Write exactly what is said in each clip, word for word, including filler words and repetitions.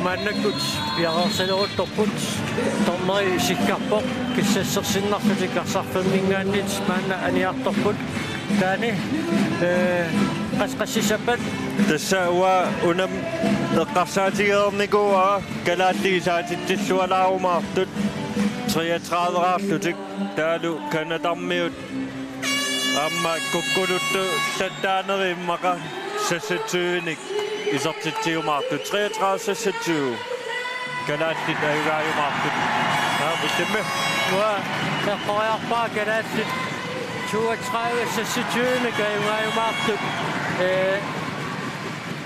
Maannakkut piareersaleruttorput, dommeri sikkarpoq, kissassersinnarlutik arsarfimminngaanniit maanna aniartorput. Taani, eh, qasqassisappat. Tassa uanga unam eqqarsaatigereernikuuara kalaallit isaatitsillualaarumaartut treogtredive-raarlutik taavalu Canadamiut aamma kukkuluttuallattaarnerit immaqa seksogtyve-nik isertitsiumaartut, treogtredive seksogtyve. Kalaallit ajugaajumaartut. Aa, illimmi? Uanga eqqoriarpara kalaallit toogtredive seksogtyve-nik ajugaajumaartut. Ee,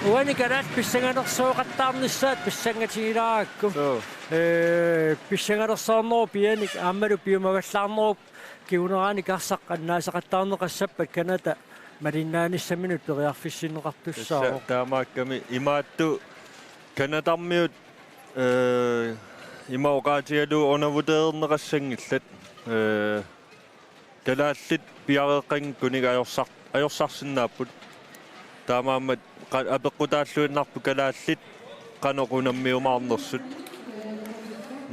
uani kalaallit pissanganersuuqattaarnissaat pissangatigilaarakku. Suu. Ee, pissanganersoornerup pianik aammalu piumagallaarnerup kinguneraanik arsaq annaasaqattaarneqassappat Canada malinnaanissaminut periarfissinneqartussaavoq. Tassa taamaakkami imaattoq Canadamiut, ee, ima oqaatigalugu undervurdereerneqassanngillat. Ee, kalaallit piareeqqanngikkunik ajorsar-, ajorsarsinnaapput. Taamaammat qa-, apeqqutaalluinnarpoq kalaallit qanoq unammiumaarnersut.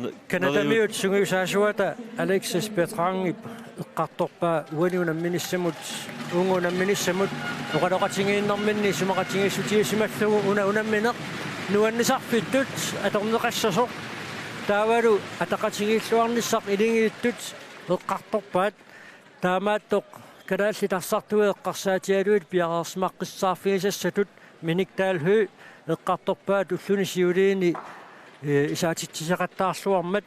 N-, Canadamiut sungiusaasuata Alexis Bertrandip eqqartorpaa uani unamminissamut, uunga unamminissamut oqaloqatigiinnerminni isumaqatigiissutigisimallugu una unammineq nuannisarfittut atorneqassasoq taavalu ataqatigiilluarnissaq iligiittut eqqartorpaat. Taamaattoq kalaallit arsartuit eqqarsaatigalugit piareersimaqqissaarfigisassatut Minik Dahl Høegh eqqartorpaat ulluni siuliini, ee, isaatitsisaqattaarluarmat.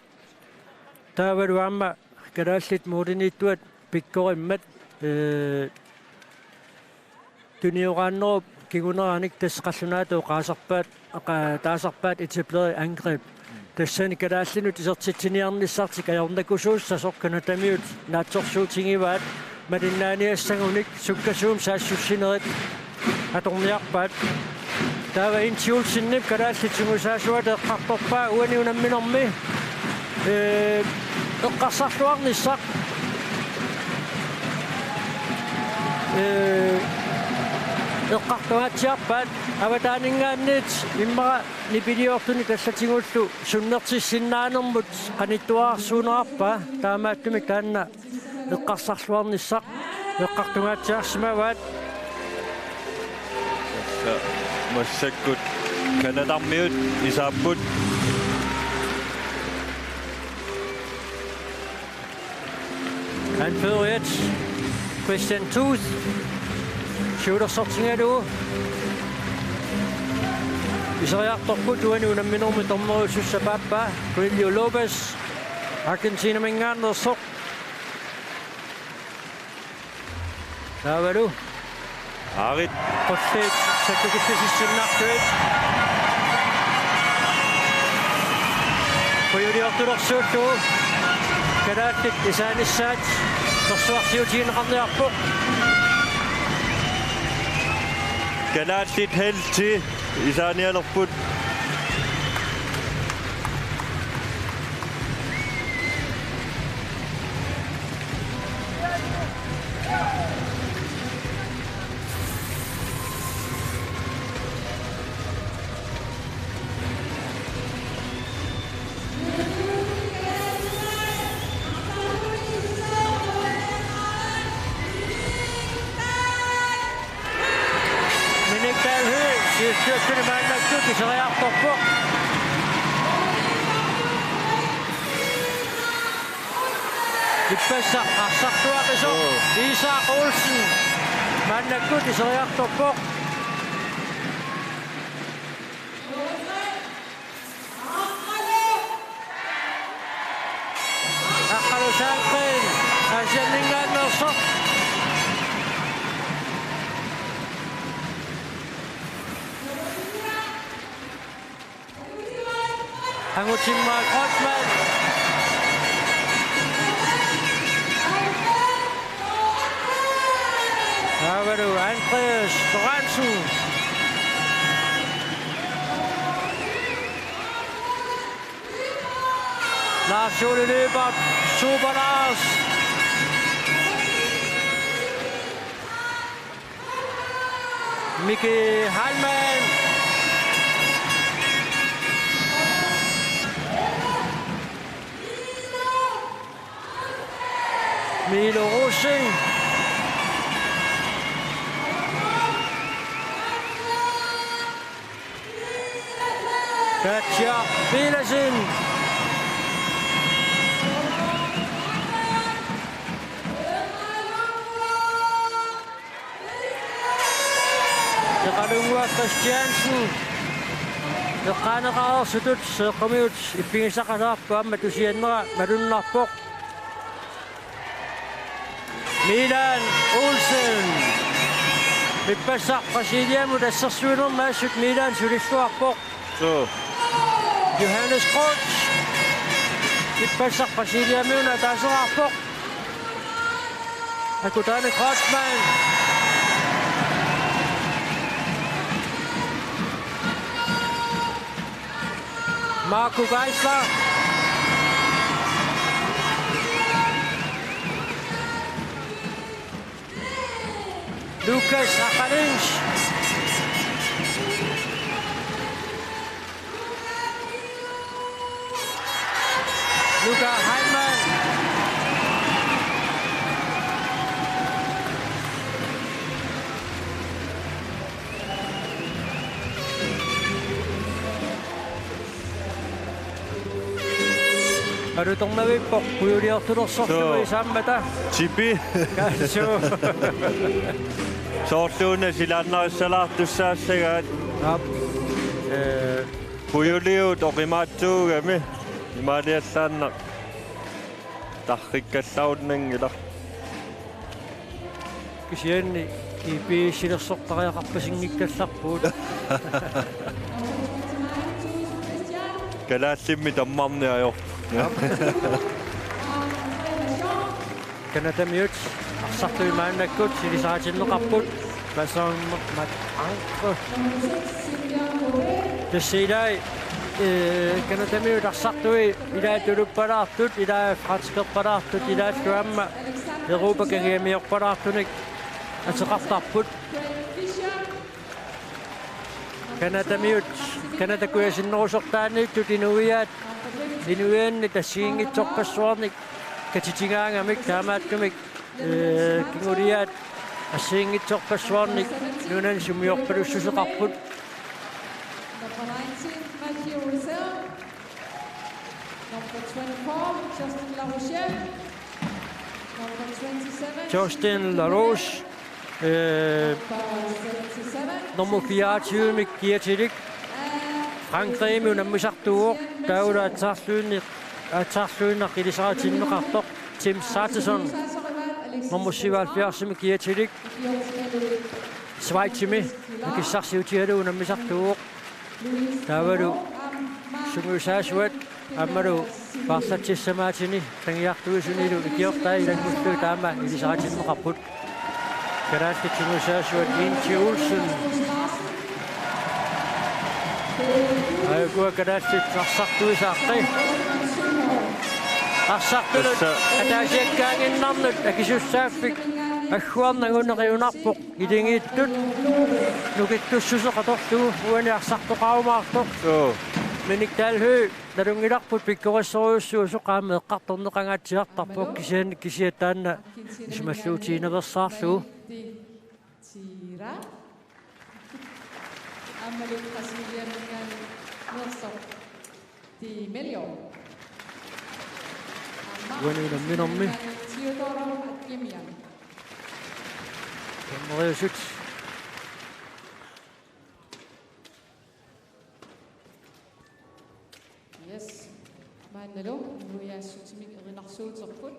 Taavalu aamma kalaallit mooliniittuat pikkorimmat, ee, tunioraannerup kinguneranik tassa qallunaatut oqaasarpaat, oqa-, taasarpaat etableret angreb. Tassani kalaallinut isertitsiniarnissartik ajornakusuussasoq Canadamiut naatsorsuutigivaat malinnaaniassagunik sukkasuumik saassussinerit atorniarpaat. Taava Inti Olsenip kalaallit sungiusaasuata eqqartorpaa uani unamminermi, ee, eqqarsarluarnissaq, ee, eqqartungaatsiarpaat avataaninngaanniit immaqa nipiliortunik allatigullu sunnertissinnaanermut qanittuararsuunerarpaa, taamaattumik taanna eqqarsarluarnissaq eqqartungaatsiarsimavaat. Tassa massakkut Canadamiut isaapput. Anføreriat Christian Tooth siulersortigalugu iseriartorput uani unamminermi dommeriusussap aappaa Julio Lopez, Argentinaminngaanneersoq. Taavalu aarit qulliit sakkukillissinnartuit. Kujuliortulersuullugu kalaallit isaanissaat persuarsiutigineqarniarpoq. Kalaallit helti isaanialerput. Minik Dahl Høegh, siuliani maannakkut iseriartorpoq. Ippassaq arsartuaqisoq. Joo. Isak Olsen. Maannakkut iseriartorpoq. Aqqalu Sandgreen, Aasianninngaanneersoq. Angutimmaaq Kreutzmann. Taavalu Andreas Lorentzen. Lars Ole Lyberth, Super Lars. Miki Heilmann. Milo Rosing. Katja Villadsen. Eqalunnguaq Christiansen. Eqqaaneqareersutut Seeqqumiut ippigisaqalaarput, aamma tusiannera malunnarpoq. Milan Olsen. Ippassaq Brasiliamut assersuinermi assut Milan sulilluarpoq. Suu. Johannes Groth. Ippassaq Brasiliamiuna ataaseraarpoq. Akutane Kreutzmann. Marco Geisler. Lukas Akalins. Luka Heilmann. Alutornavippoq pujuliortulersorlu. Suu. Isaammata. Tipi. Suu. Soorluuna silaannarissalaartussaassagaat. Aap. Ee, pujuliut oqimaatsuugami imaaliallaannaq tarrikkallarunanngilaq. Kisianni G P S-ilersortariaqarpasinngikkallarpugut. Kalaallimmi tammarneq ajorpoq. Canadamiut arsartui maannakkut ilisaritinneqarput. Mason Mat-, Anko. Tassa ilai, ee, Canadamiut arsartui ilai tuluppalaartut, ilai franskerpalaartut, ilaallu aamma Europa kangimiorpalaartunik ateqartarput. Canadamiut, Canada kujasinnerusortaaniittut inuiaat, inuiannit assigiinngitsorpassuarnik katitigaangamik, taamaattumik, ee, kinguliaat assigiinngitsorpassuarnik nunani sumiorpalussuseqarput. Number nineteen, Matthew Russell. Number twenty-four, Justin Laroche. Number twenty-seven, Justin Laroche, ee, number seventy-seven, nummer fireogtyve-mik kiatilik. Frankrigimi unammisartuuvoq, taavalu aatsaarluinnaq, aatsaarluinnaq ilisaritinneqartoq Tim Sanderson, nummer syvoghalvfjerds-imi kiatilik. Schweizimi akissarsiutigalugu unammisartuuvoq. Taavalu sungiusaasuat aammalu paarlatsissamaatini kangiartuisunilu ikiortai ilanngullugit taama ilisaritinneqarput. Kalaallit sungiusaasuat Inti Olsen. Aajukua kalaallit arsartuisaartai. Arsartunut tassa ataasiakkaannginnarnut akisussaaffik agguarnaq una qiunarpoq. Ilingiittut nukittussuseq atorlugu uani arsartoqarumaartoq. Suu. Minik Dalhøj nalunngilarput pikkorissorujussuusoq, aamma eqqartorneqangaatsiartarpoq, kisianni kisiat taanna isumalluutigiinnaveersaarlugu. Tira. Aammalu Brasiliaminngaanniit Nelson Di Melio. Uani unamminermi. Teodoro Akimian. Dommeriusut. Yes. Maannalu inuiaassutimik erinarsuuterput.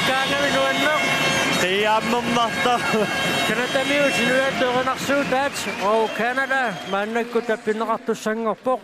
Kaangami nuanneq. Qiammernartoq. Canadamiut inuiattut erinarsuutaat, og Canada maannakkut tappinneqartussanngorpoq.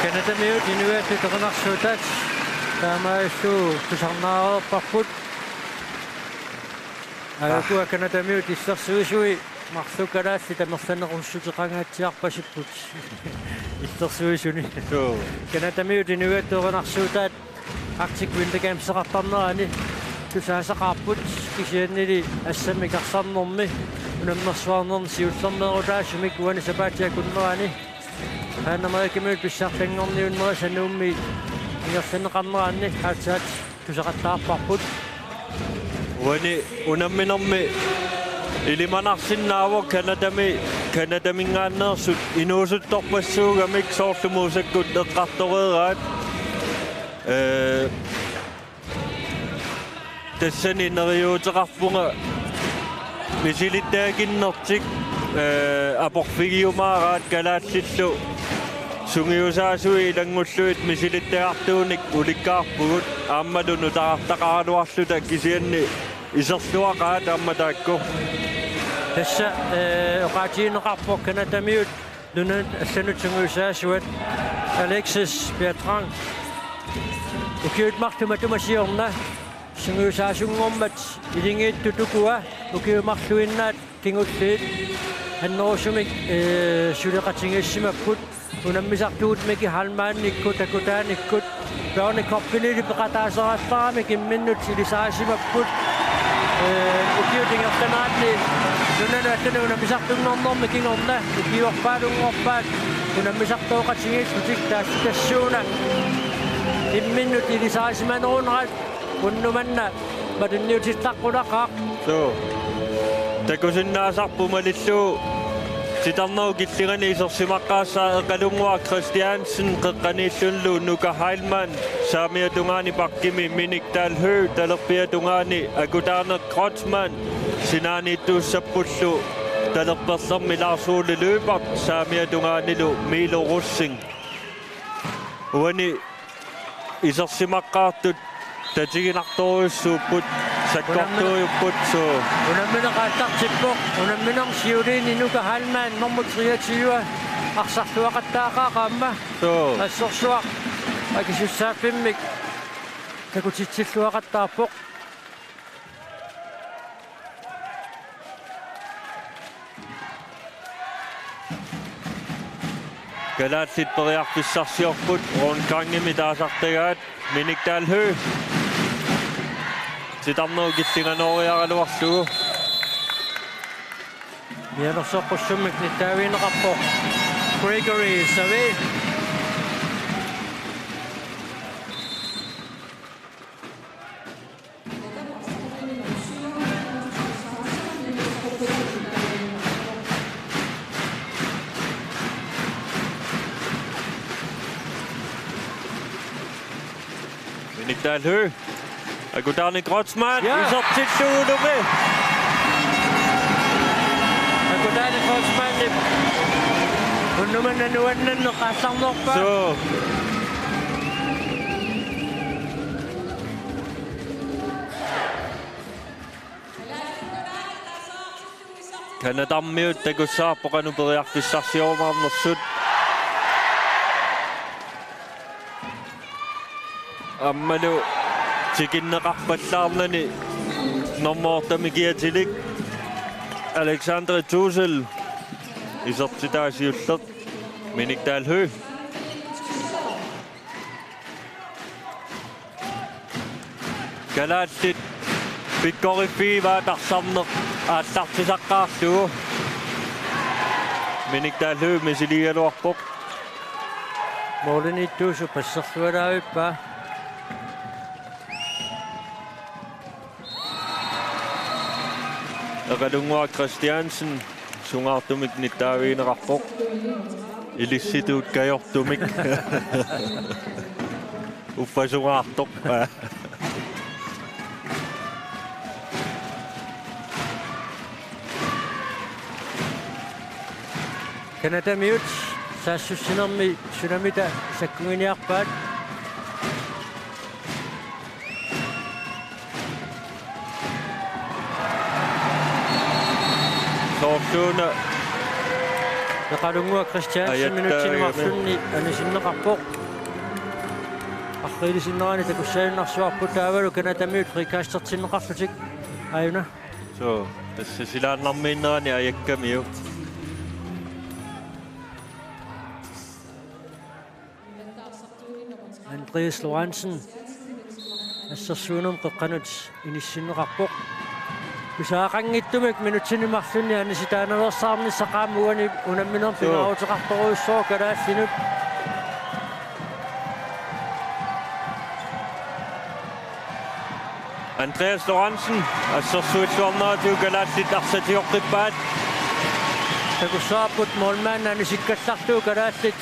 Canadamiut inuiattut erinarsuutaat taamaalillutik tusarnaareerparput. Aa. Aajukua Canadamiut illersuisui marluk kalaallit amerlanerusussuteqangaatsiarpasipput. Illersuisuni. Suu. Canadamiut inuiattut erinarsuutaat Arctic Winter Gamesseqartarnerani tusaasaqaarput, kisiannili assammik arsarnermi unammersuarnerni siullermeerutaasumik uani sapaatip akunnerani Pan Amerikamiut pissartanngorniunneranni Nuummi ingerlanneqarneranni aatsaat tusaqattaarparput. Uani unamminermi ilimanarsinnaavoq Canadami, Canadaminngaanneersut inuusuttorpassuugamik, soorlu Musakkut eqqartoreeraat. Ee, tassani neriuuteqarpunga misilittagakinnertik, ee, aporfigiumaaraat, kalaallillu sungiusaasuit ilanngullugit misilittagartuunik ulikkaarpugut, aammalu nutaartaqaraluarluta, kisianni iserluaqaat aamma taakku. Tassa, ee, oqaatigineqarpoq Canadamiut nunanut allanut sungiusaasuat Alexis Bertrand. Ukiut marluk matuma siorna sungiusaasunngormat ilingiittut ukua ukiut marluinnaat kingulliit annerusumik, ee, suleqatigiissimapput. Unammisartugut Mikki Heilmannikkut, takutaanikkut, Bernie Koppelili peqataaserallaramik imminnut ilisarisimapput. Ee, ukiut ingerlaneranni nunanut allanut unammisartunngornermi kingorna ukiorpaalunngorpaat unammisartooqatigiillutik, taassuttassuuna imminnut ilisarisimanerunerat unnuk manna matunniutittaqqulaqaaq. Suu. Takusinnaasarput malillugu titarnerup killingani isersimaqqaassaaq Eqalunnguaq Christiansen, qeqqaniillunilu Nuka Heilmann, saamiata tungaani bakkimi Minik Dahl Høegh, talerpiata tungaani Akutaaneq Kreutzmann, sinaaniittuussappullu talerperlermi Lars Ole Lyberth, saamiata tungaanilu Milo Rosing. Uani isersimaqqaartut tatiginartorujussuupput, sakkortuujupput, suu. Unammineq aallartippoq, unamminermi siuliini Nuka Heilmann nummer treogtyve arsarluaqattaaqaaq aamma. Suu. Assorsuaq akisussaaffimmik takutitsilluaqattaarpoq. Kalaallit periarfissarsiorput rundgangimi taasartagaat, Minik Dahl Høegh titarnerup killinganooriaraluarlugu. Mianersoqqussummik nittaavigineqarpoq Gregory Savea. Minik Dahl Høegh. Akutaaneq Kreutzmann. Ja. Isertillugulumi. Akutaaneq Kreutzmannip unnuk manna nuannerneq aallarnerpaaq. Suu. Canadamiut takussavarput qanoq periarfissarsiorumaarnersut. Aammalu tikinneqarpallaarnani normu ottemi kiatilik Alexander Tuusel isertitaa siulleq Minik Dahl Høegh. Kalaallit pikkoriffigivaat arsarneq aallartisaqqaarlugu. Minik Dahl Høegh misiligaluarpoq. Målimiittuusoq passerlualaavippaa. Eqalunnguaq Christiansen sungaartumik nittaavigineqarpoq. Ilissitut kajortumik. Uffa sungaartoq. Canadamiut saassussinermi sunamita sakkuginiarpaat. Soorluuna Eqalunnguaq Christiansen ajattaagami. Minutsini marlunni anisinneqarpoq. Arriilisinneranik takussaajunnarsuarput taavalu Canadamiut frikastertinneqarlutik. Aajuna. Suu, tassa silaannarmiinnerani ajakkamiuk. Andreas Lorentzen assersuunut qeqqanut inissinneqarpoq. Pisariaqanngitsumik minutsini marlunni anisitaanaveersaarnissaq aamma uani unamminermi, suu, pingaaruteqartorujussuuvoq kalaallinut. Andreas Lorentzen, assersuilluarneratigut kalaallit arsatigoqqippaat. Takussavarput målmand anisikkallarlugu kalaallit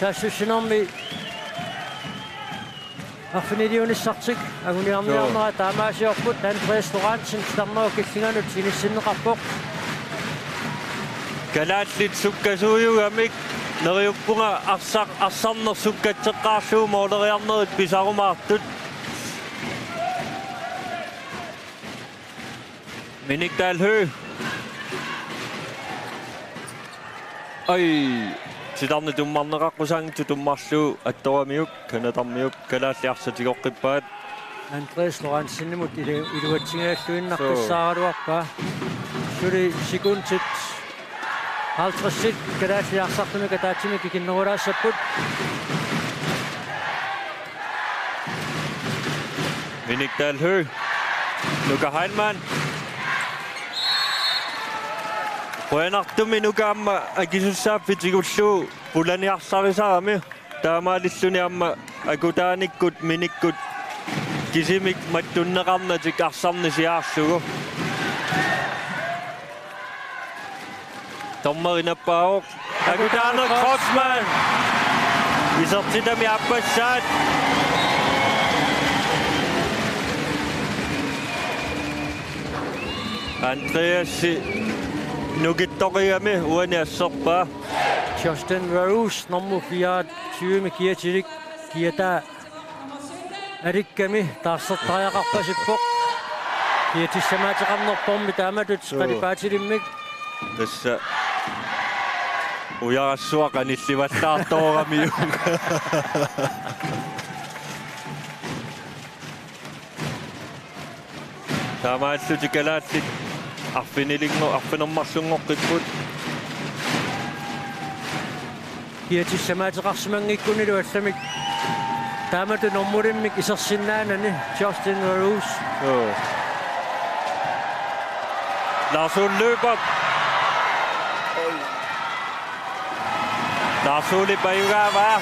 saassussinermi arfiniliunissartik anguniarniarnerat, joo, taamaasiorput. Andreas Lorentzen titarnerup killinganut inissinneqarpoq. Kalaallit sukkasuujugamik neriuppunga arsaq arsarneq sukkatseqqaarlugu måleriarnerit pisarumaartut. Minik Dahl Høegh. Ai, titarneq tummarneqaqqusaanngitsoq tummarlugu attoramiuk, Canadamiut kalaallit arsatigoqqippaat. Andreas Lorentzenimut ilu-, iluatsigigalluinnaqqissaaraluarpaa. Suu. Suli sekundit halvtredsit kalaallit arsartumik ataatsimik ikinnerulaassapput. Minik Dahl Høegh. Nuka Heilmann. Qujanartumik Nuka aamma akisussaaffik tigullugu pulaniarsarisarami. Taamaalilluni aamma akutaanikkut Minikkut kisimik mattunneqarnatik arsarneq siaarlugu. Dommeri nappaavoq. Akutaaneq Kreutzmann. Isertitami aappassaat. Andreas nukittoqigami uani asserpaa. Justin Rose, nummer fireogtyve med gear til, gear der. Alikkami taarsertariaqarpasippoq. Kiatissamaateqarnerpormi taamatut. Joo. Qalipaatilimmik. Tassa ujarassuaq qanillivallaartooramiuk. Taamaallutik kalaallit arfinilinngo-, arfineq-marlunngoqqipput. Kiatissamaateqarsimanngikkunnilu allamik taamatut normulimmik isersinnaanani Justin Rose. Joo. Lars Ole Løbert. Lars Ole pajugaavaa.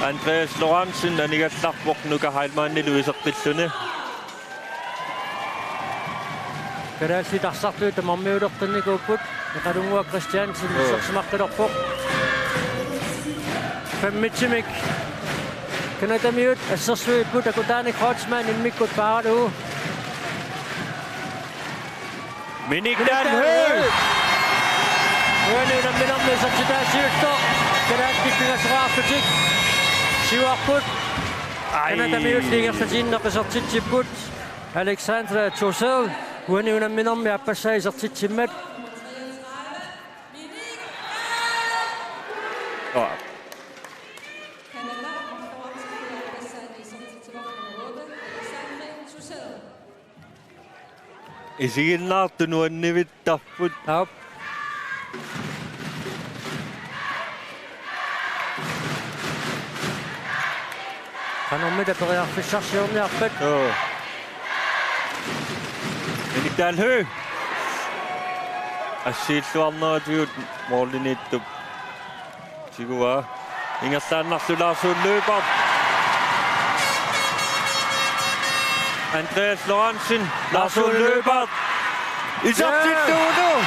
Andreas Lorentzen anigallarpoq Nuka Heilmannilu iseqqilluni. Kalaallit arsartui tamarmiuleqqinnikuupput, Eqalunnguaq Christiansen. Joo. Isersimaqqilerpoq. Femmitsimik Canadamiut assersuipput, Akutaaneq Kreutzmann immikkut paaralugu. Minik Dahl Høegh. Uani unamminermi isertitaa siulleq. Kalaallit pingasoraarlutik siuarput. Ai. Canadamiut ingerlatiinnaq isertitsipput. Alexandra Tossell, uani unamminermi aappassaa isertitsimmat. Aa. Isiginnaartut nuannivittarput. Aap. Qanormita periarfissarsiorniarpat? Joo. Enik Dahl Høegh. Assiilluarneratigut målimiittup tiguaa. Ingerlaannarlu Lars Ole Lyberth. Andreas Lorentzen. Lars Ole Lyberth. Isertittuuvoq.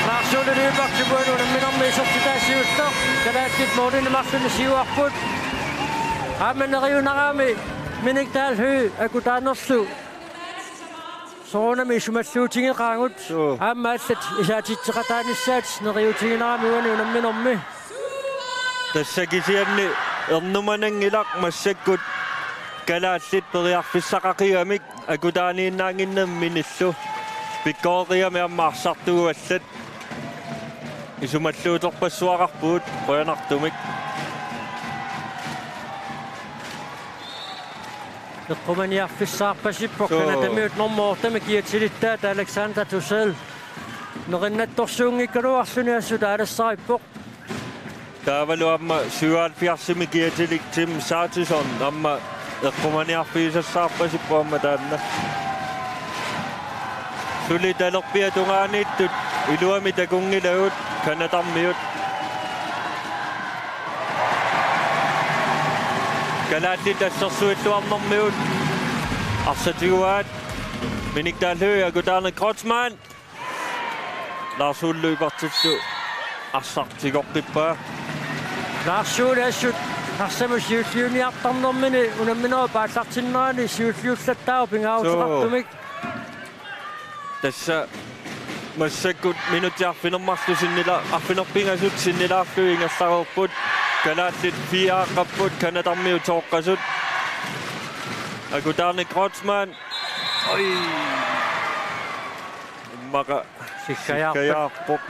Lars Ole Lyberth uani unamminermi isertitaa siulleq. Kalaallit målini marlunni siuarput. Aamma neriunaraami Minik Dahl Høegh akutaanerlu soorunami isumalluutigeqaagut. Joo. Aamma allat isaatitseqataanissaat neriuutiginerami uani unamminermi. Tassa kisianni ernumananngilaq massakkut kalaallit periarfissaqaqigamik akutaaniinnaannginnamik minillu. Pikkoreqigami aamma arsartugut allat. Isumalluuterpassuaqarpugut qujanartumik. Eqqumaniarfissarpasippoq. Joo. Canadamiut normu ottemi kiatilittaat Alexander Tossell. Nerinnattorsuunngikkaluarluni assut aalassarippoq. Taavalu aamma syvoghalvfjerdsimi kiatilik Tim Sartison aamma eqqumaniarfigisassarpasippoq aamma taanna. Suli talerpiata tungaaniittut iluamik takunngilagut Canadamiut. Kalaallit assersuilluarnermigut arsaq tiguaat. Minik Dahl Høegh akutaani Kreutzmann. Lars Ole Lyberthillu arsaq tigoqqippaa. Lars Ole assut arsamut siulliuniartarnermini unamminerup aallartinnerani siulliullattaarpoq pingaaruteqartumik. Tassa massakkut minutsit arfineq-marluk sinnila-, arfineq-pingasut sinnilaarlugit ingerlareerput. Kalaallit fire-qqapput, Canadamiut toqqasut. Akutaani Kreutzmann. Oj. Immaqa sikkajaarpoq. Sikkajaarpoq.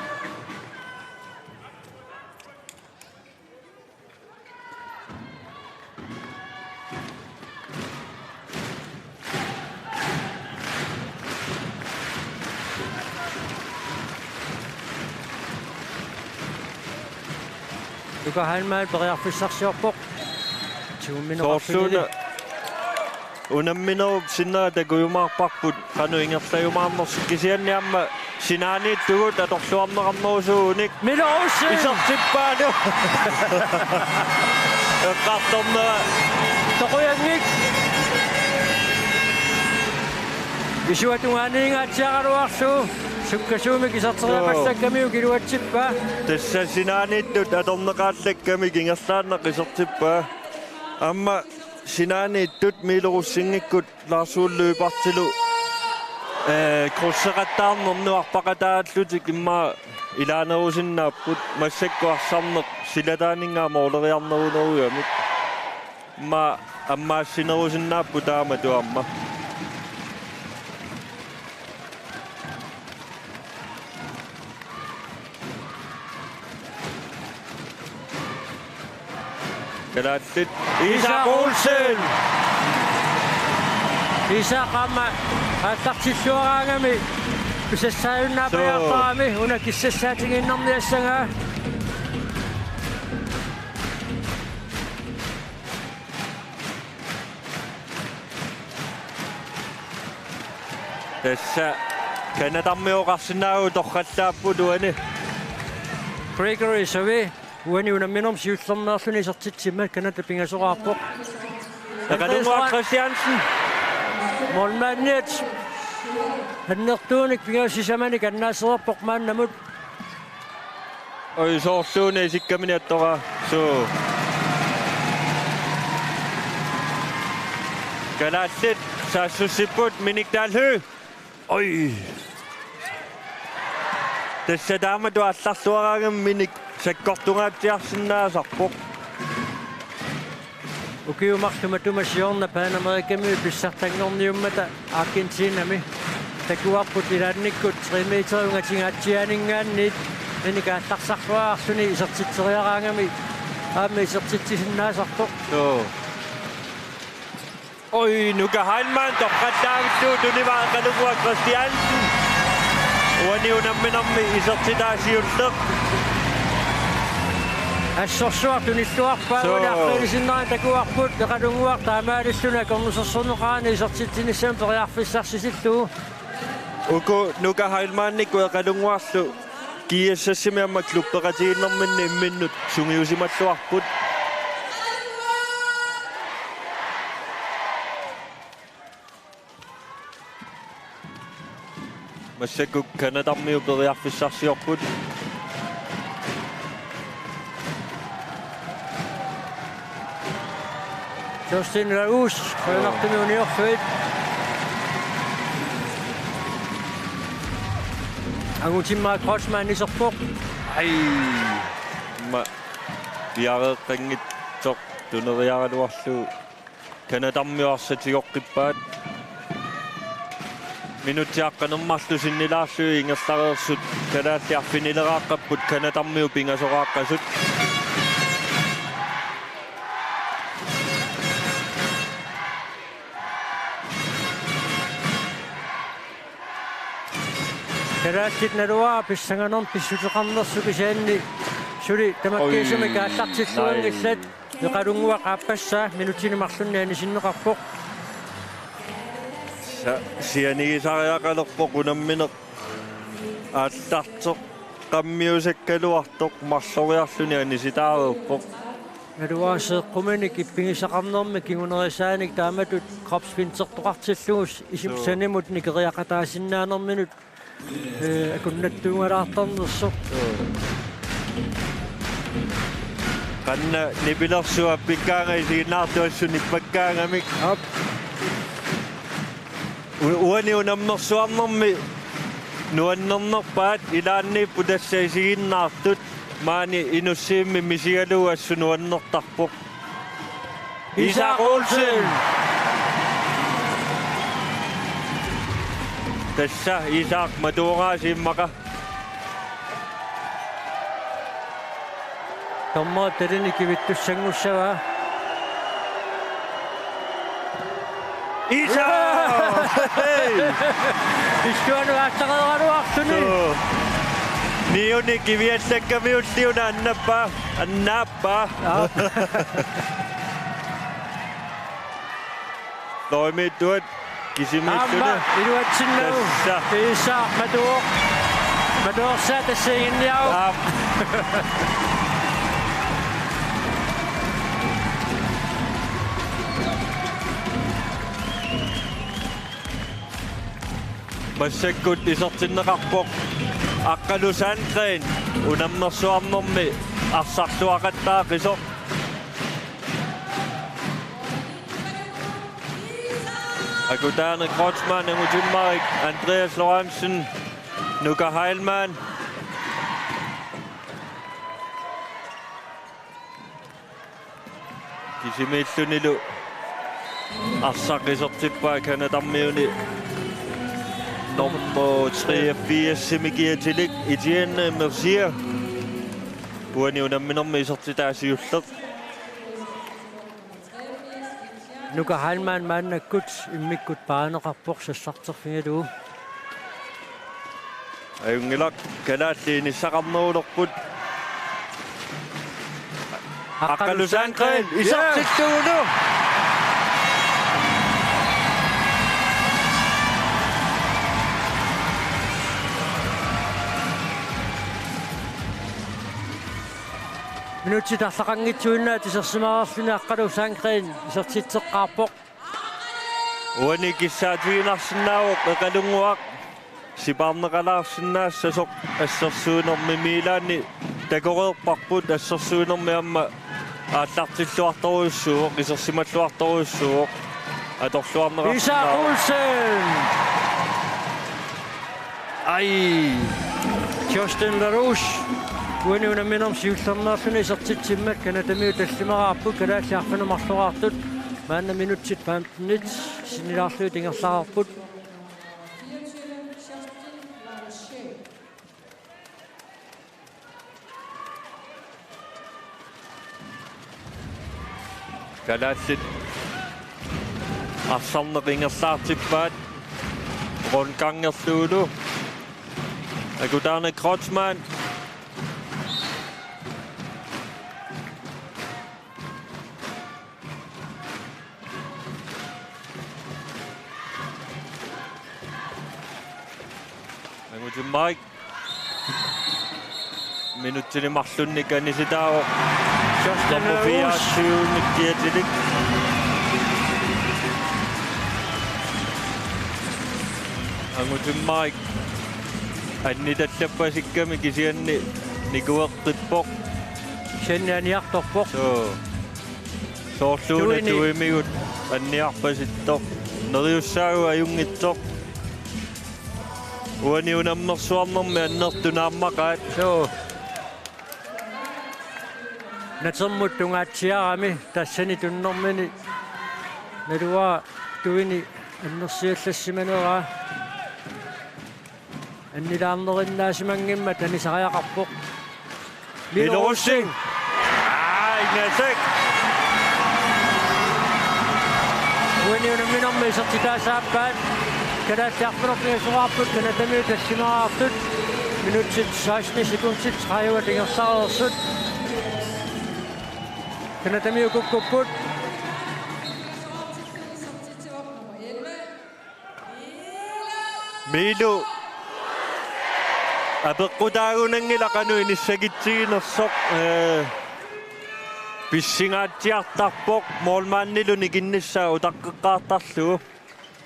Luka Heilmann periarfissarsiorpoq. Tuummineqarfinili. Soorluuna unamminerup sinnera takujumaarparput qanoq ingerlajumaarnersoq kisianni aamma sinaaniittugut atorluarneqarnerusuunik. Milo Olsen! Isertippaat. Eqqartornera. Toqujanngik. Isuata tungaaniingaatsiaraluarlugu sukkasuumik iserteriaqallakkamiuk iluatsippaa. Tassa sinaaniittut atorneqaallakkamik ingerlaannaq isertippaa. Aamma sinaaniittut Milo Olsenikkut Lars Ole Lyberthilu, eh, krydseqattaarnernut arpaqataallutik immaqa ilaanerusinnaapput massakkut arsarneq silataaninngaanniit mooleriarnerunerugamik. Immaqa ammaassinerusinnaapput taamatut aamma. Kalaallit. Isak Olsen! Isak aamma aallartilluaraangami pisassaajunnaappajaartarami una kissassaatigiinnerniassagaa. Tassa Canadamiut oqarsinnaavugut torrallaapput uani. Gregory Save uani unamminermi siullermeerluni isertitsimmat Canada pingasoraarpoq. Eqalunnguaq Christiansen. Målmandiat annertuunik pingasut sisamanik annaasereerpoq maannamut. Oj, soorluuna isikkamini attoraa. Suu. Kalaallit saassussipput Minik Dahl Høegh. Oj. Tassa taamatut aallarluaraangami Minik sakkortungaatsiarsinnaasarpoq. Ukiut marluk matuma siorna Panamerikami pissartanngorniummata Argentinami takuarput ilaannikkut tre meter ungatingaatsiaaninngaanniit, inik aallarsarluarluni isertitseriaraangami aamma isertitsisinnaasarpoq. Joo. Oj, Nuka Heilmann toqqallaavittuuvoq, tunivaa Eqalunguaq Christiansen. Uani unamminermi isertitaa siulleq. Assorsuaq tunilluarpaa. Suu. Uani arfineq-sinnerani takuarput Eqalunguaq taamaalilluni akornusersorneqarani isertitsinissamut periarfissarsisillugu. Uku Nuka Heilmannikkut Eqalunguarlu G S S-imi aamma klubbeqatigiinnerminni imminnut sungiusimalluarput. Massakkut Canadamiut periarfissarsiorput. Justin Larus, qujanartumik uniorluit. Angutimmarik Kreutzmann iserpoq. Ai. Ma-, piareeqqanngitsoq tuneriaraluarlugu. Canadamiut arsaq tigoqqippaat. Minutsit aqqaneq-marluk sinnilaarlugit ingerlareersut kalaallit arfinileraqqapput Canadamiut pingasoraaqqasut. Kalaallit naluara pissanganermut pissuteqarnersut kisianni suli tamakkiisumik Oj, aallartilluanngillat. Nej. Eqalunguaq aappassaa minutsini marlunni anisinneqarpoq. Sa-, sianigisariaqalerpoq unammineq aallarteqqammiusakkaluartoq marloriarluni anisitaareerpoq. Naluara seeqquminik ippigisaqarnermi kingunerisaanik taamatut kropsfintertoqartillugu is-, isip Suu. Sanimut nikeriaqataasinnaanerminut ee, akunnattuungalaartarnersoq. Qanna nipilersuaq appikkaangat isiginnaartuassut nippakkaangamik. Aap. U-, uani unammersuarnermi nuannernerpaat ilaanniipput tassa isiginnaartut. Maani Inussivimmi misigalugu assut nuannertarpoq. Isak Olsen. Tassa Isak matuugaasiimmaqa. Dommerit talinik kivittussanngussavaa. Isak! Hej! Illuanut aallareeraluarluni. Suu. Niuni kiviallakkamiulli una annappaa. Annaap. Paa. Aap. Fløjmiittuat kisimiilluni. Aamma iluatsinnagu. Tassa. Isak matuoq. Matuorsaa tassa iginniaruk. Aap. Massakkut isertinneqarpoq Aqqalu Sandgreen unammersuarnermi arsarluaqattaaqisoq. Akutaani Kreutzmann, Angutimmarik, Andreas Lorentzen, Nuka Heilmann. Kisimiillunilu arsaq isertippaa Canadamiuni nummer treogfirsimi kiatilik Etienne Mercier. Uani unamminermi isertitaa siulleq. Nuka Heilmann maannakkut immikkut paaneqarpoq sassarterfigalugu. Ajunngilaq, kalaallit inissaqarnerulerput. Aqqalu Sandgreen, isertittuuvoq. Minutsit arlaqanngitsuinnaat isersimareerluni Aqqalu Sandgreen isertitseqqaarpoq. Uani kissaatiginarsinnaavoq Eqalunguaq sipaarneqalaarsinnaassasoq assersuinermi Milaani takoreerparput, assersuinermi aamma aallartilluartorujussuuvoq, isersimalluartorujussuuvoq, atorluarneqarsinnaavoq. Isak Olsen! Ai. Justin Larouche. Uani unamminermi siullermeerluni isertitsimmat Canadamiut tallimaraarput, kalaallit arfineq-marloraartut. Maanna minutsit femtenit sinnilaarlugit ingerlareerput. Kalaallit arsarneq ingerlaartippaat. Ron Kangerlulu. Akutaarneq Kreutzmann. Angutimmarik. Minutsini marlunni anisitaavoq. Justin Nummer fire Aarhus. Siunik kiatilik. Angutimmarik. Annitallappasikkami kisianni nikueqqippoq. Kisianni aniartorpoq. Suu. Soorluuna tuini. Tuimigut anniarpasittoq. Neriussaagut ajunngitsoq. Uani unammersuarnermi annertuut naammaqaat. Suu. Natermut tungaatsiarami tassani tunnermini naluara tuini annersiallassimaneraa. Annilaarnerinnaasimanngimmata anisariaqarpoq. Milo Rosing. Aa, ingasak. Uani unamminermi isertitaasa aappaat. Kalaallit arfineq-marluk pingasoraarput, Canadamiut tallimaraartut. Minutsit seksten sekundit tredive ingerlareersut. Canadamiut kukkupput. Milo. Apeqqutaagunanngilaq qanoq inissagitsiginersoq, ee, pissingaatsiartarpoq, målmandilu nikinnissaa utaqqeqqaartarlugu.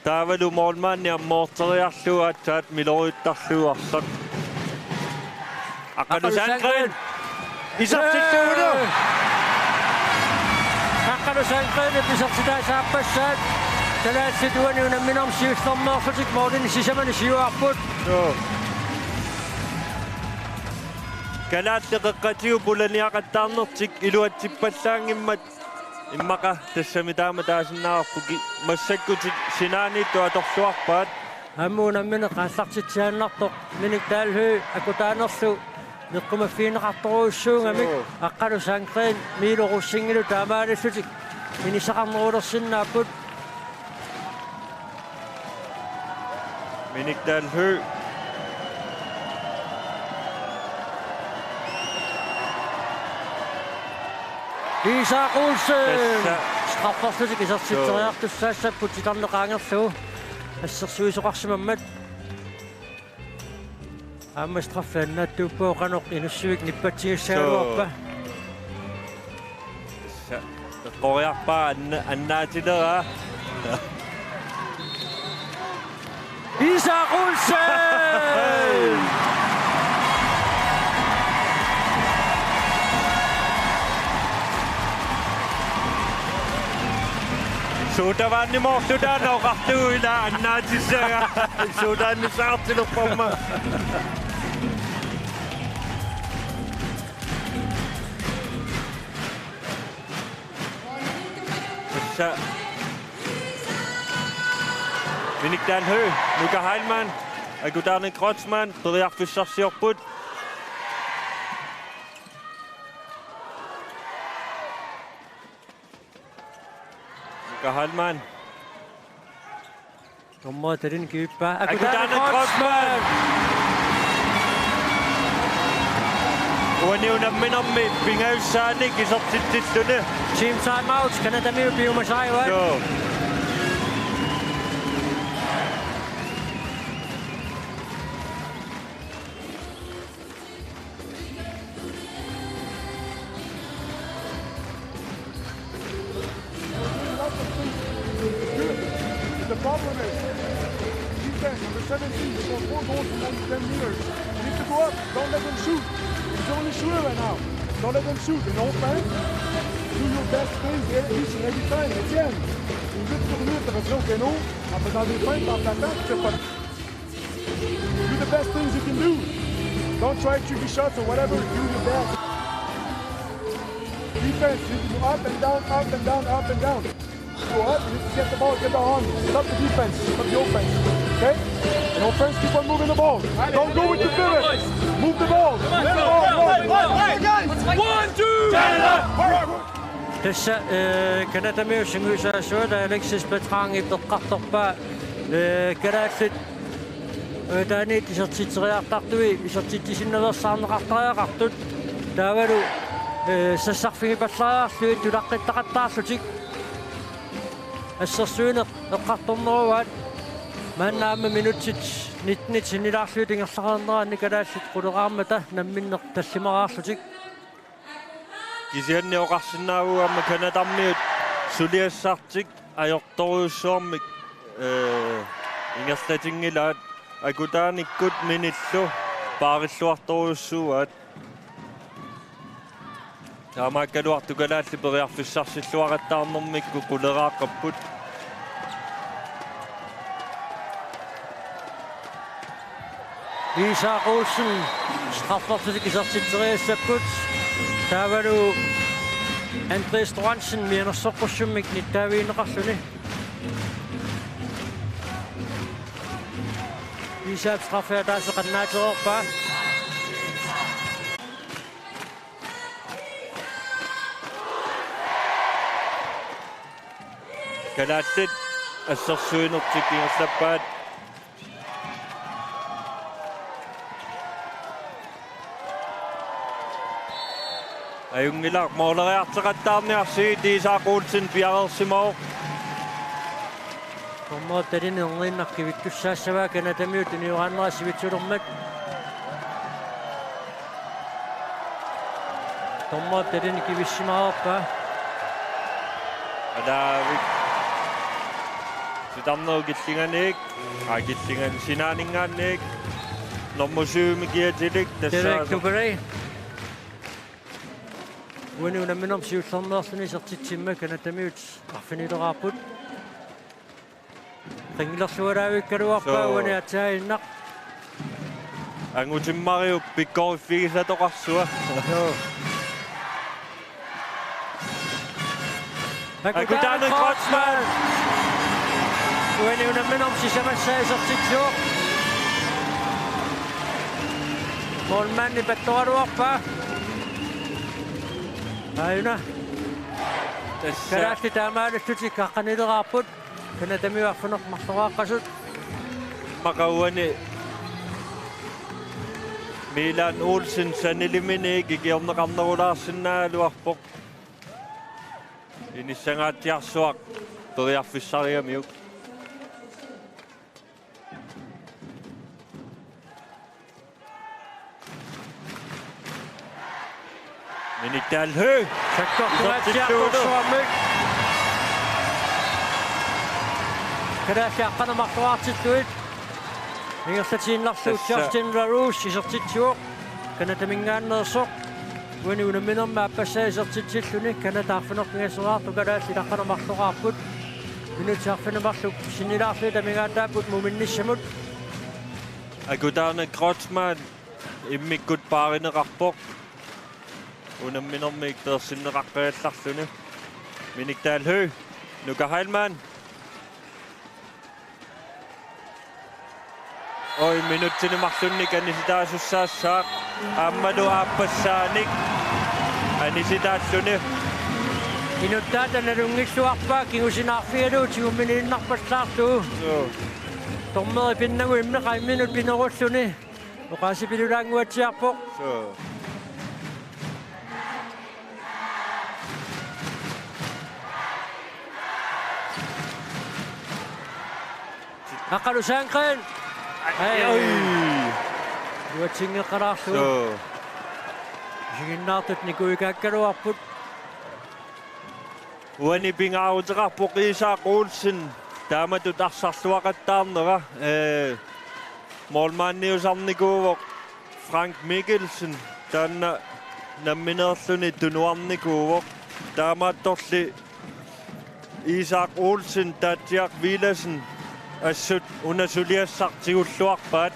Taavalu målmandi ammoorteriarlugu aatsaat miloriuttarlugu arsaq. Aqqalu Sandgreen. Isertittuuvoq. Ee. Aqqalu Sandgreenip isertitaasa aappassaat. Kalaallit uani unamminermi siullermeerlutik målini sisamani siuarput. Joo. Kalaallit Qeqqatigut pulaniaqattaarnertik iluatsippallaanngimmat immaqa tassami taama taasinnaavarput, ki-, massakkut sinaaniittut atorluarpaat. Aamma unammineq aallartitsiaannartoq Minik Dahl Høegh akutaanerlu neqqumaffigineqartorujussuugamik. Joo. Aqqalu Sandgreen Milo Rosingilu taamaalillutik inissaqarnerulersinnaapput. Minik Dahl Høegh. Isak Olsen. Tassa. Strafferlutik isertitseriartussaassapput titarneq qaangerlugu. Assersuisoqarsimammat. Aamma straffi annaattuuppaa, qanoq Inussivik nippatsigissaagaluarpa. Suu. Tassa. Eqqoriarpaa anna-, annaatileraa. Isak Olsen! Suut tavanni moorlu taanna oqartugu ila annaatissagaa. Suut taanna saartilerpamma. Tassa Minik Dahl Høegh, Nuka Heilmann, Akutaanik Kreutzmann, periarfissarsiorput. Nuka Heilmann. Dommeri talini kivippaa. Akutaanik Kreutzmann. Uani unamminermi pingajussaanik isertitsilluni. Team timeout, Canadamiut piumasarivaat. Joo. The problem is, defense, number seventeen, they scored four goals in only ten minutes. You need to go up. Don't let them shoot. It's only shooter right now. Don't let them shoot. You know, fans? Do your best things e-, each and every time. Etienne, une lutte sur mur, t'as raison, Keno. En faisant des feintes, en plaquant, tu fais pas. Do the best things you can do. Don't try tricky shots or whatever. Do your best. Defense, you can go up and down, up and down, up and down. Go up, you can get the ball, get the horn. Stop the defense, stop the offense. Okay? And offense, keep on moving the ball. Don't go with the pivot. Move the ball. Move the ball. One, two. Tassa, eh, Canadamiut sungiusaasuata Alexis Bertrandip eqqartorpaa, eh, kalaallit, eh, taanit isertitseriartartui isertitsisinnaveersaarneqartariaqartut. Taavalu, eh, sassarfigipallariarlugit tulaqqittaqattaarlutik. Assersuineq eqqartorneruaat. Maanna aamma minutsit nittenit sinnilaarlugit ingerlareerneranni kalaallit quleraarmata namminneq tallimaraarlutik. Kisianni oqarsinnaavugut aamma Canadamiut suliassartik ajortorujussuarmik, eh, ingerlatinngilaat, akutaanikkut minillu paarilluartorujussuuaat. Taamaakkaluartoq kalaallit periarfissarsilluaqattaarnermikkut quleraaqqapput. Isak Olsen straffersutik isertitseriassapput. Taavalu Andreas Lorentzen mianersoqqussummik nittaavigineqarluni. Isak straffe ataaseq qannaatereerpaa. Kalaallit assersuinertik ingerlappaat. Ajunngilaq, mooleriartoqattaarniarsigit. Isak Olsen piareersimavoq. Dommerip talini erniinnaq kivittussaassavaa Canadamiut tunioraannera sivitsulermat. Dommerip talini kivissimareerpaa. Alaavik. Sitarnerup killinganiik. Aa, killingan-, sinaaninngaanniik. Nummer syvimi kiatilik. Derek Duberry. Uani unamminermi siullermeerluni isertitsimmat Canadamiut arfinileraarput. Qinngillerlualaavikkaluarpaa. Soo. Uani aatsaannguaq. Angutimmariup pikkoriffigisatoqarsua. Soo. Akutana Kreutzmann. Uani unamminermi sisamassaa isertitsivoq. Målmandi pattoraluarpaa. Aajuna. Tassa. Kalaallit taamaalillutik aqqanileraarput. Canadamiut arfineq-marloqaaqqasut. Immaqa uani Milan Olsen sanilimini ikiorneqarnerulaarsinnaagaluarpoq. Inissangaatsiarsuaq periarfissarigamiuk. Minik Dahl Høegh. Sakkortuaatsiartorsuarmik. Kalaallit aqqaneq-marloqaartillugit. Ingerlatiinnarlugu. Tassa. Justin LaRouche isertitsivoq. Canadaminngaanneersoq. Uani unamminermi aappassaa isertitsilluni Canada arfineq-pingasoriartoq kalaallit aqqaneq-marloqaarput. Minutsit arfineq-marluk sinnilaarlugit amigaataapput muminnissamut. Akutana Kreutzmann immikkut paarineqarpoq. Unamminermi iktersinneqaqqagallarluni. Minik Dahl Høegh, Nuka Heilmann. Oj, minutsini marlunnik anisitaasussaassaaq. Aammalu aappassaanik anisitaalluni. Inuttaata nalunngilluarpaa kingusinaarfigalugu tigummiinnarpallaarlugu. Joo. Dommeri pinnagu immeq imminut pinerulluni. Oqaasipilulaannguatsiarpoq. Suu. Aqqalu Sandgreen. Ai, ai. Uatsinngeqalaarlugu. Suu. Isiginnaartut nikuikaakkaluarput. Uani pingaaruteqarpoq Isak Olsen taamatut arsarluaqattaarnera, ee, målmandiusarnikuuvoq Frank Mikkelsen, taanna nammineerluni tunuarnikuuvoq. Taamaattorli Isak Olsen, Taatsiaq Villadsen assut una suliassaq tigulluarpaat.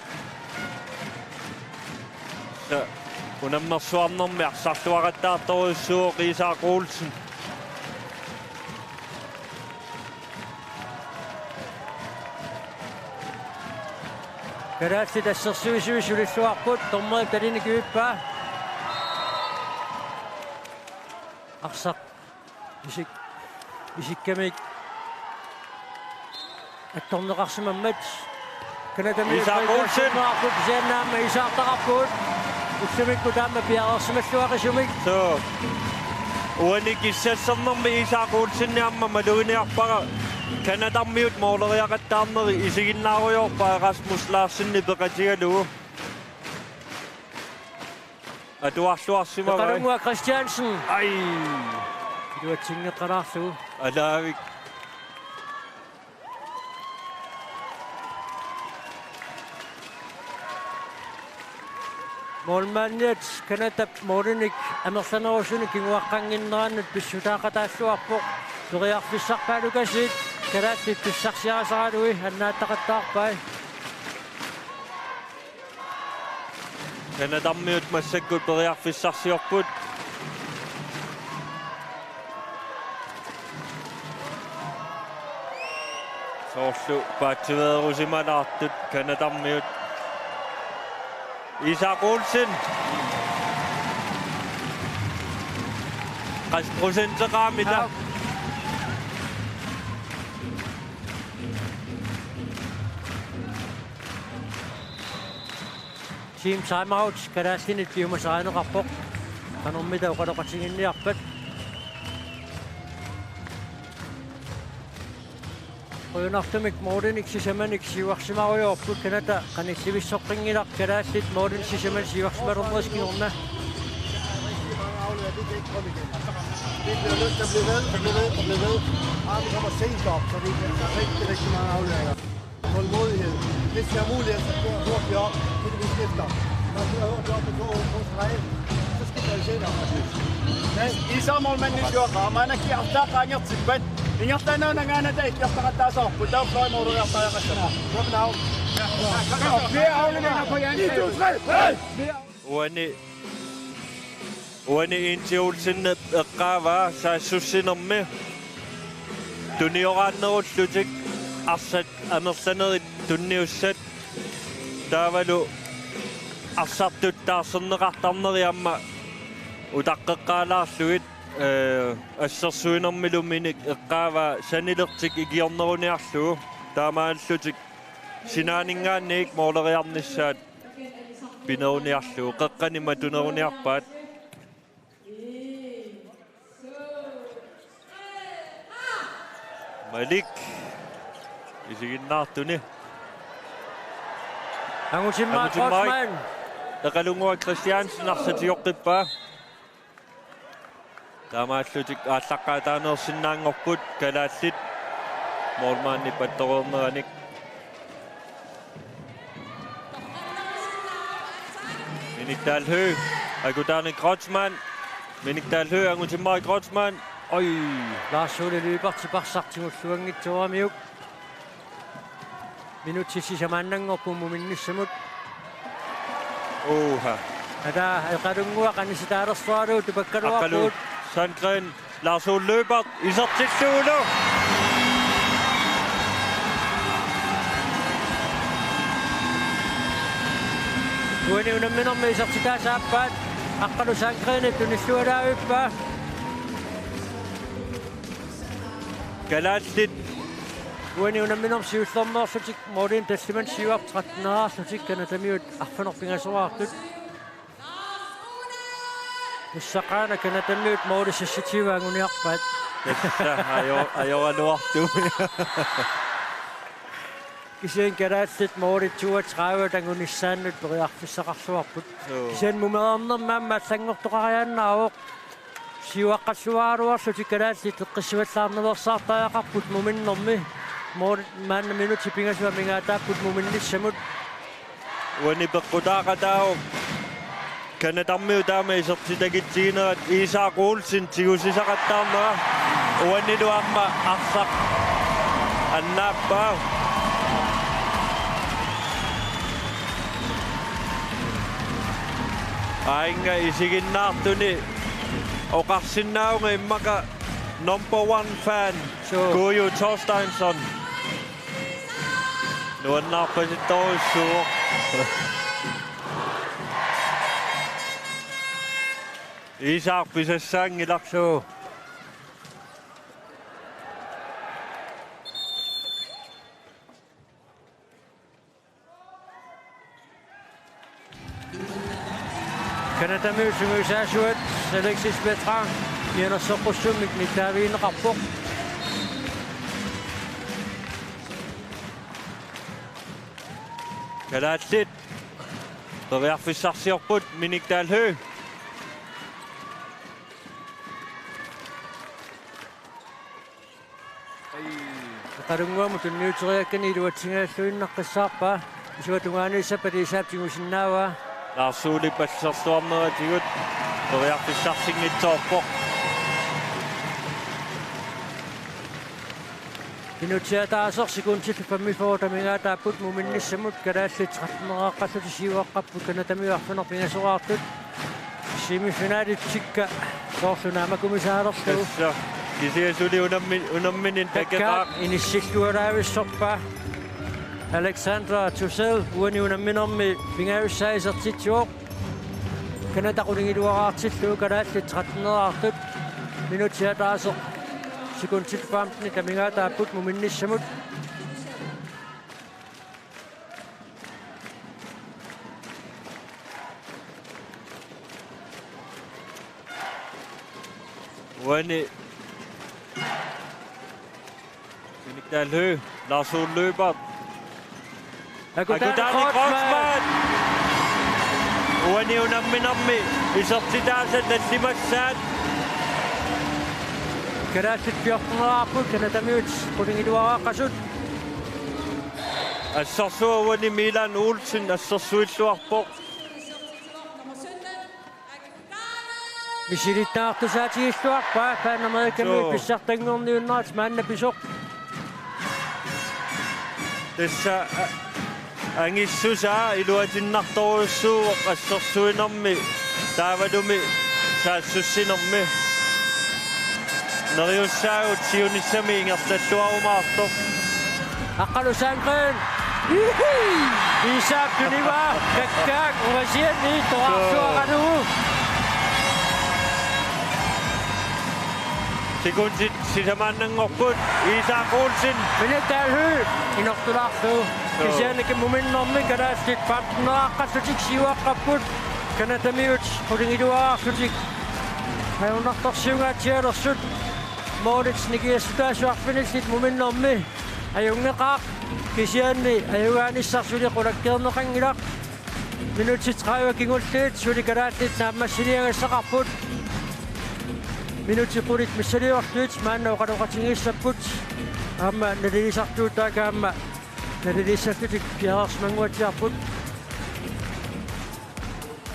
Unammersuarnermi arsarluaqattaartorujussuuvoq Isak Olsen. Kalaallit assersuisui sulilluarput, dommerip talini kivippaa. Arsaq isik-, isikkamik attorneqarsimammat. Canadamiut Isak Olsen. Kisianni aamma isertitaqarput. Ullumikkut aamma piareersimalluaqisumik. Suu. Uani kissassernermi Isak Olsen aamma maluginiarpara Canadamiut mooleriaqattaarneri isiginnaarujoorpaa Rasmus Larsen peqatigalugu. Atuarluarsimavai. Peqalunnguaq Christiansen. Ai. Iluatsinngikkaluarlugu. Alaavik. Målmandiat Canadap målinik amerlanerusunik kinguaqqannginnerannut pissutaaqataalluarpoq. Periarfissarpaalukasiit kalaallit pissarsiarisaralui annaattaqattaarpai. Canadamiut massakkut periarfissarsiorput. Soorlu paatsiveerusimalaartut Canadamiut. Isak Olsen. Qassit procenteqaamita? Aa. Team timeout kalaallinit piumasarineqarpoq. Qanormita oqaloqatiginniarpat. Qujanartumik målinik sisamanik siuarsimarujoorput, Canada qanillivissoqqinngilarput, kalaallit målinik sisamanik siuarsimalernerisa kingorna. Det bliver nødt til at blive ved, og blive ved, og blive ved, og blive ved. Armen kommer sent op, så det er rigtig, rigtig mange afleveringer. Tålmodighed. Hvis det er muligt, så kører hurtigt op, til vi skifter. Når vi kører hurtigt op på to, to streg, så skifter vi senere. Isak målmandip siuaqqaa, maannakkut artaaqqaangertippat. Ingerlaannaq angaanata ikkiartaqattaasoorput, taava fløjmoorluiartariaqassaaq. Kom nu. Flere afleveringer på Jan. En, to, tre. Hey! Uani, uani Inti Olsenip eqqaavaa saassussinermi tunioraannerullutik arsat amerlanerit tunniussat taavalu arsartut taarserneqartarneri aamma utaqqeqqaalaarlugit, ee, assersuinermiluunniit eqqaavaa sanilertik ikiorneruniarlugu taamaalillutik sinaaninngaanniit mooleriarnissaat pineruniarlugu, qeqqani matuneruniarpaat. Malik. Isiginnaartuni. Angutimmarik. Angutimmarik. Kreutzmann. Peqalunnguaq Christiansen arsaq tigoqqippaa. Taamaalillutik aallaqqaataaneersinnaanngorput kalaallit målmandip attoreerneranik. Minik Dahl Høegh, Akutani Kreutzmann. Minik Dahl Høegh, Angutimmarik Kreutzmann. Oj. Lars Ole Lyberth arsaq tigulluanngitsooramiuk. Minutsit sisamaannanngorput muminnissamut. Uha. Ata, Eqalunnguaq anisitaalersualu tupakkaluarput. Aqqalu Sandgren, Lars Ole Lyberth, isertillugulu. Uani unamminermi isertitaasa aappaat, Aqqalu Sandgrenip tunillualaavippaa. Kalaallit. Uani unamminermi siullermeerlutik målinik tallimanik syvogtredive-erlutik Canadamiut arfineq-pingasoraartut. Tassaqaana Canadamiut målit seksogtyve anguniarpaat. Tassa ajo-, ajoraluartumik. Kisianni kalaallit målit toogtredive angunissaannut periarfissaqarluarput. Joo. Kisianni mumereernermi aamma allanngortoqariaannaavoq. Siuaqqalluaraluarlutik kalaallit eqqissivallaarnaveersaartariaqarput muminnermi. Mål maanna minutsit pingasut amigaataapput muminnissamut. Uani peqqutaaqataavoq Canadamiut taama isertitakitsiginerat Isak Olsen tigusisaqattaarnera. Uanilu aamma arsaq annaappaa. Aannga isiginnaartuni oqarsinnaavunga immaqa number one fan, suu, Kuju Thorsteinsson. Nuannaarpasittorujussuuvoq. Isak pisassaanngilaq. Suu. Canadamiut sungiusaasuat Alexis Bertrand mianersoqqussummik nittaavigineqarpoq. Kalaallit periarfissarsiorput, Minik Dahl Høegh. Qalunnguamut tunniuteriakkani iluatsingajalluinnaqqissaarpaa. Isuata tungaaniissappat Isak tigusinnaavaa. Lars Olip assersuarneratigut periarfissarsinngitsoorpoq. Minutsit ataaseq sekundit femogfyrre amigaataapput muminnissamut, kalaallit tretten-eqaqqallutik siuaqqapput Canadamiut arfineq-pingasoraartut. Semifinalitsikka soorlu naammakumisaalerlugu. Tassa kisianni suli unammi-, unammineq takeqaaq. Takeqaaq inissillualaavissorpaa. Alexander Tussell uani unamminermi pingajussaa isertitsivoq. Canada qulingiluaraartillugu, kalaallit tretten-eqaqqallutik. Minutsit ataaseq sekundit femten amigaataapput muminnissamut. Uani Minik Dahl Høegh, Lars Ole Lyberth. Akutani Akutani Kreutzmann. Kreutzmann. Uani unamminermi isertitaasa tallimassaat. Kalaallit fjorten-eqaqqapput, Canadamiut qulingiluaraaqqasut. Assersuut uani Milan Olsen assersuilluarpoq. Misilittagartussaatigilluarpaa, Panamerikamiut. Suu. Pissartanngorniunnerat maanna pisoq. Tassa, a-, angissusaa iluatinnartorujussuuvoq assersuinermi taavalu saassussinermi. Neriussaagut siunissami ingerlalluarumaartoq. Aqqalu Sandgreen. Isak tunivaa, kakkaak ungasianni toraarsuaqalugu. Sekundit sisamaannanngorput, Isak Olsen. Minik Dahl Høegh inortulaarlugu. Joo. Kisianni muminnermi kalaallit femten-eqaqqallutik siuaqqapput. Canadamiut qulingiluaraarlutik ajornartorsiungaatsialersut. Målit nikiassutaasut arfinillit muminnermi ajunngeqaaq, kisianni ajugaanissaq suli qulakkeerneqanngilaq. Minutsit tredive kingulliit suli kalaallit naammassiniagassaqarput. Minutsit qulit missiliorlutik maanna oqaloqatigiissapput. Aamma nalilisartuutaakka aamma naliliissallutik piareersimannguatsiarput.